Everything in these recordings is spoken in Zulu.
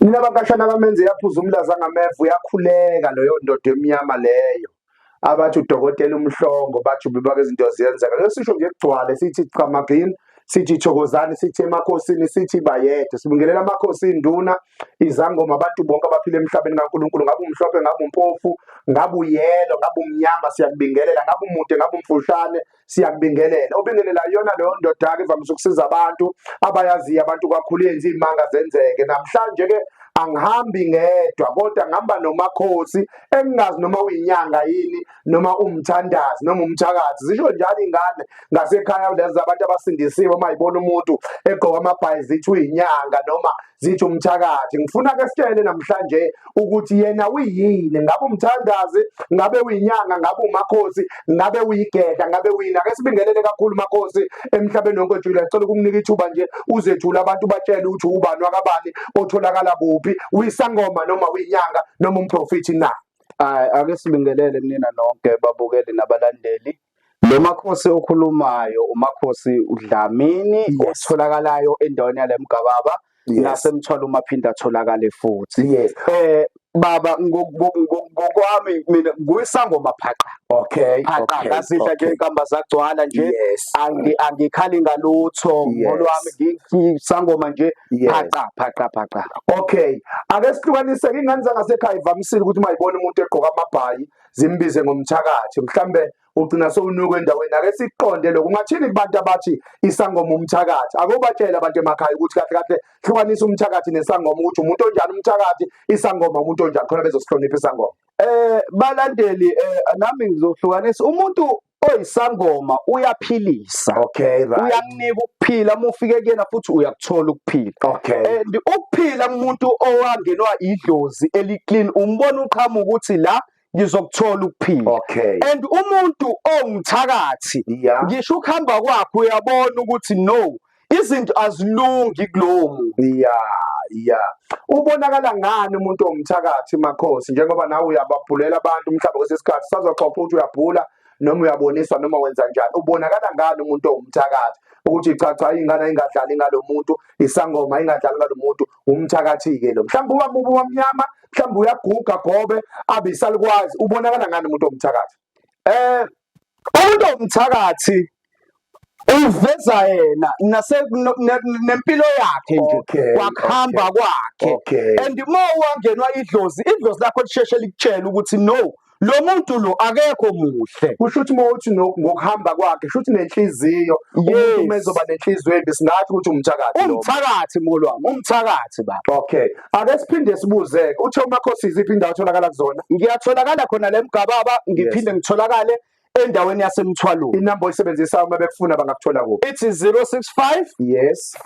Nina bankashana bamenze yaphuza umlaza ngameva uyakhuleka leyo ndoda emnyama leyo. Abathi udokotela uMhlongo bathi ubebaka izinto ziyenzeka. Leyo sisho nje kugcwale sithi chamagini sithi thokozani sithi emakhosini sithi bayede sibingelela amakhosi induna izangoma abantu bonke abaphila emhlabeni kaNkulunkulu ngabe umhlophe ngabe umpofu ngabe uyelo ngabe umnyama siyakubingelela ngabe umude ngabe umfushane siyakubingelela obingelela yona leyo ndoda-ke ivamise ukusiza abantu abayaziyo abantu kakhulu yenza iy'manga zenzeke namhlanje-ke angihambi ngedwa kodwa ngihamba nomakhosi engingazi noma uyinyanga yini noma umthandazi noma umthakathi zisho njalo ingane ngasekhaya lezi abantu abasindisiwe uma yibona umuntu egqoka amabhayi zithi uyinyanga noma zithi umthakathi ngifuna ke sitshele namhlanje ukuthi yena uyini ngabe umthandazi ngabe uyinyanga ngabe umakhosi ngabe uyigedla ngabe uyini ake sibingelele kakhulu makhosi emhlabeni wonke jula ngicela ukukunika ithuba nje uzethula abantu batshele ukuthi ubani wakabani otholakala kuphi uyisangoma noma uyinyanga noma umprofithi na. Hayi, ake sibingelele kunina nonke babukeli nabalandeli. Lo makhosi okhulumayo umakhosi uDlamini otholakalayo endaweni yale Mgababa naseMthwalume aphinde atholakale futhi. Baba ngokwami mina nguyisangoma phaqa. Phaqa ngazidla nje inkamba zagcwala nje angikhali ngalutho ngolwami ngisangoma nje phaqa phaqa phaqa. Okay. Ake sihlukanise ingane zangasekhaya ivamisile ukuthi uma ibona umuntu egqoka amabhayi zimbize ngomthakathi mhlambe ugcina sewunuka endaweni ake sikuqonde lokho ungathini kubantu abathi isangoma umthakathi akobatshela abantu emakhaya ukuthi kahle kahle hlukanisa umthakathi nesangoma ukuthi umuntu onjani umthakathi isangoma umuntu onjani khona bezosihlonipha isangoma. Balandeli nami ngizohlukanisa umuntu oyisangoma uyaphilisa. Okay, right. Uyakunika ukuphila uma ufike kuyena futhi uyakuthola ukuphila. And ukuphila kumuntu owangenwa idlozi eli-clean umbona uqhamuka ukuthi la ngizokuthola ukuphila. And umuntu ongumthakathi ngisho ukuhamba kwakhe uyabona ukuthi no izinto azilungi kulowo muntu. Ubonakala ngani umuntu ongumthakathi makhosi njengoba nawe uyababhulela abantu mhlawumbe kwesinye isikhathi sazoxoxa ukuthi uyabhula noma uyaboniswa noma wenza njani ubonakala ngani umuntu ongumthakathi ukuthi cha cha ingane ingadlali ngalo muntu isangoma ingadlali ngalo muntu umthakathi-ke lo mhlawumbe uba mubi wamnyama mhlawumbe uyaguga gobe abe isalukwazi ubonakala ngani umuntu ongumthakathi? Umuntu ongumthakathi uveza yena nase nempilo yakhe nje kwakuhamba kwakhe and uma wangenwa idlozi idlozi lakho lisheshe likutshela ukuthi no lo muntu lo akekho muhle. Kusho ukuthi uma uthi ngokuhamba kwakhe kusho ukuthi nenhliziyo umuntu uma ezoba nenhliziyo embi singathi ukuthi umthakathi lo. Umthakathi mholo wami umthakathi baba. Okay ake siphinde sibuze uthe umakhosi iziphi indawo otholakala kuzona? Ngiyatholakala khona le Mgababa ngiphinde ngitholakale endaweni yaseMthwalume. Inamba oyisebenzisayo uma bekufuna bangakuthola kuphi? Ithi 065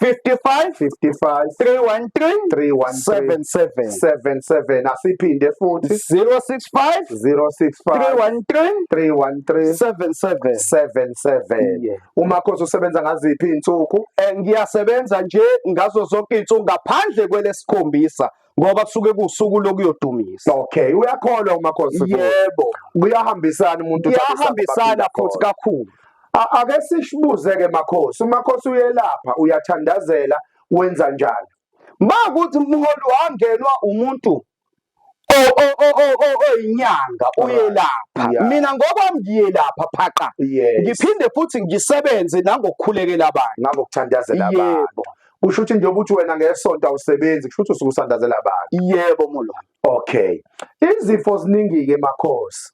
55 55 313 313 77 77. Asiphinde futhi 065 065 313 313 77 77. Umakhosi usebenza ngaziphi izinsuku? Ngiyasebenza nje ngazo zonke izinsuku ngaphandle kwelesikhombisa ngoba kusuke kuwusuku lokuyodumisa. Okay, uyakholwa umakhosi? Yebo. Kuyahambisana umuntu Kuyahambisana futhi kakhulu. Ake sishibuze-ke makhosi, umakhosi uyelapha, uyathandazela, wenza njani? Makuthi mholi wangenwa umuntu oyinyanga uyelapha. Mina ngokwami ngiyelapha phaqa. Ngiphinde futhi ngisebenze nangokukhulekela abantu. Nangokuthandazela abantu. Kusho ukuthi njengoba uthi wena ngesonto awusebenzi, kusho ukuthi usuke usandazela abantu. Yebo molo. Okay. Izifo ziningi-ke makhosi.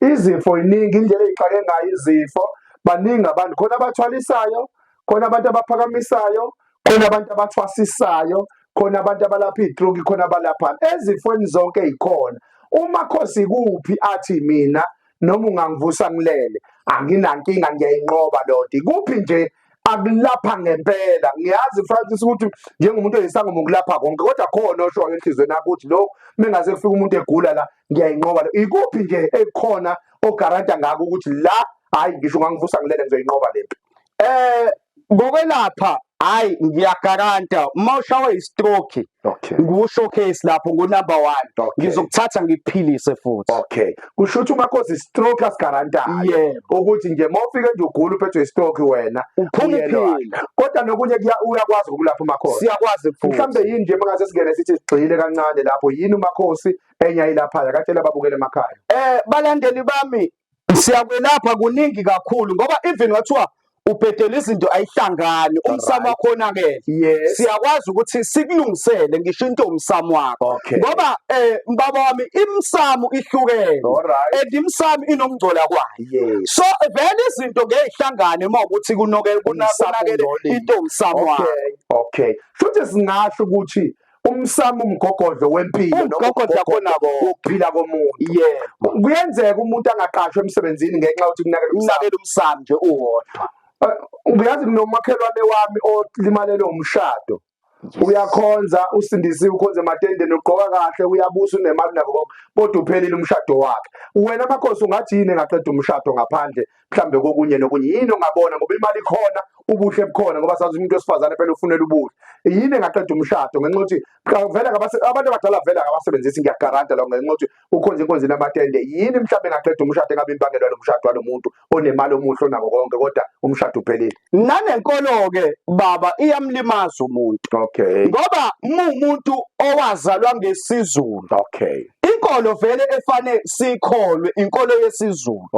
Izifo iningi indlela eyixake ngayo izifo baningi abantu khona abathwalisayo khona abantu abaphakamisayo khona abantu abathwasisayo khona abantu abalapha iy'troki khona abalaphani ezifweni zonke ey'khona umakhosi kuphi athi mina noma ungangivusa ngilele anginankinga ngiyayinqoba loo nto ikuphi nje akulapha ngempela ngiyazi Francis ukuthi njengomuntu oyisangoma ukulapha konke kodwa khona oshoyo enhlizweni yakho ukuthi lokhu mengaze kufika umuntu egula la ngiyayinqoba lo ikuphi nje ekhona ogaranta ngako ukuthi la hayi ngisho ungangivusa ngilele ngizoyinqoba lempi? Ngokwelapha hayi ngiyagaranta uma ushawe i-stroke ngiwu-showcase lapho ngu-number one. Ngizokuthatha ngikuphilise futhi. Okay, kusho ukuthi umakhosi i-stroke asigarantayo. Yebo. Ukuthi nje uma ufike nje ugula uphethwe i-stroke wena Uphuma uyelwa. uphila. Kodwa nokunye uyakwazi ukulapha umakhosi. Siyakwazi futhi. Mhlambe yini nje mangase singene sithi sigxile kancane lapho, yini umakhosi enye ayilaphayo akatshela ababukele emakhaya? Balandeli bami, siyakwelapha kuningi kakhulu ngoba even wathiwa ubhedela izinto ayihlangani, umsamo wakho wonakele. Siyakwazi ukuthi sikulungisele ngisho into umsamo wakho. Ngoba baba wami imsamo ihlukene. And imsamo inokungcola kwayo. So vele izinto ngeke ihlangane uma ukuthi Umsamo kunakele ungcolile. into umsamo wakho. Futhi singasho ukuthi umsamo umgogodlo wempilo noma Umgogodlo umgogodlo khona konke. wokuphila komuntu. Yebo. Kuyenzeka umuntu angaqashwa emsebenzini ngenxa yokuthi kunakele umsamo. Kunakele umsamo nje uwodwa. Uyazi kunomakhelwane wami olimalelwe umshado. Uyakhonza, usindisiwe, ukhonza ematendeni, ugqoka kahle, uyabusa, unemali nako konke, kodwa uphelile umshado wakhe. Wena makhosi ungathi yini engaqeda umshado ngaphandle mhlambe kokunye nokunye? Yini ongabona ngoba imali ikhona, ubuhle bukhona, ngoba sazi umuntu wesifazane phela ufunela ubuhle. Yini engaqeda umshado ngenxa yokuthi vele abantu abadala vele akabasebenzisi, ngiyagaranta lokho, ngenxa yokuthi ukhonza inkonzo namatende. Yini mhlambe engaqeda umshado engabe imbangela yalo mshado walo muntu onemali omuhle onako konke kodwa umshado uphelile? Nanenkolo-ke baba iyamlimaza umuntu. Ngoba mumuntu owazalwa ngesiZulu. Inkolo vele efane sikholwe inkolo yesiZulu.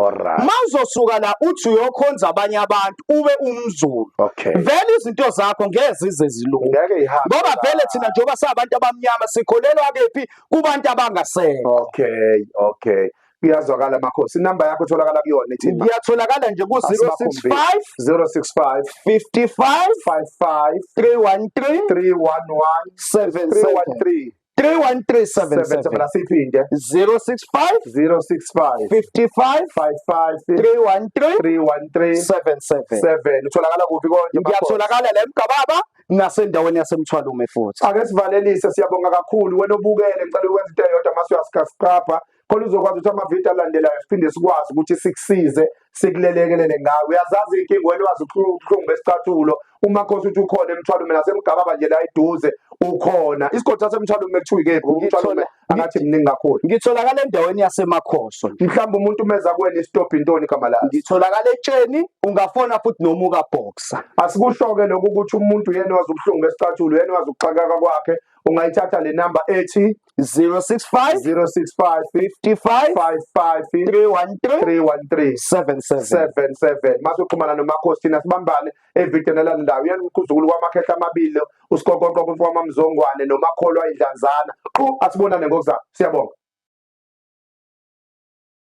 Mawuzosuka la uthi uyokhonza abanye abantu ube umZulu. Vele izinto zakho ngeke zize zilunge. Ngeke ihambe. Ngoba vele thina njengoba sabantu abamnyama sikholelwa kephi kubantu abangasekho. Kuyazwakala makhosi. Inamba yakho itholakala kuyona ithini? Ngiyatholakala nje ku 065 065 55 55 313 311 77 313 31377. 77. Asiphinde. 065 065 55 55 313 313 77. 7. Utholakala kuphi konje? Ngiyatholakala la eMgababa nasendaweni yaseMthwalume futhi. Ake sivalelise, siyabonga kakhulu. Wena obukele, ngicela ukwenza into eyodwa mase uyasikhapha. Khona uzokwazi ukuthi amavidiyo alandelayo siphinde sikwazi ukuthi sikusize sikulelekelele ngayo. Uyazazi inkinga wena, wazi ubuhlungu besicathulo. Umakhosi uthi ukhona eMthwalume naseMgababa nje la eduze ukhona. Isigodi saseMthwalume kuthiwa ikephi? UMthwalume angathi mningi kakhulu. Ngitholakala endaweni yaseMakhoso. Mhlawumbe umuntu umeza kuwena istop intoni igama lakhe? Ngitholakala etsheni, ungafona futhi noma ukaboxer. Asikusho-ke lokhu ukuthi umuntu yena wazi ubuhlungu besicathulo, yena wazi ukuxakeka kwakhe. Ungayithatha le number ethi 065 065 55 55 313 313 77. 77. Mase uxhumana nomakhosi, thina sibambane evideni elandelayo. Uyena umkhuzukulu kwamakhehla amabili, usikokoqo kumfowamamzongwane nomakholwa idlanzana. Qhu, asibonane ngokuzayo. Siyabonga.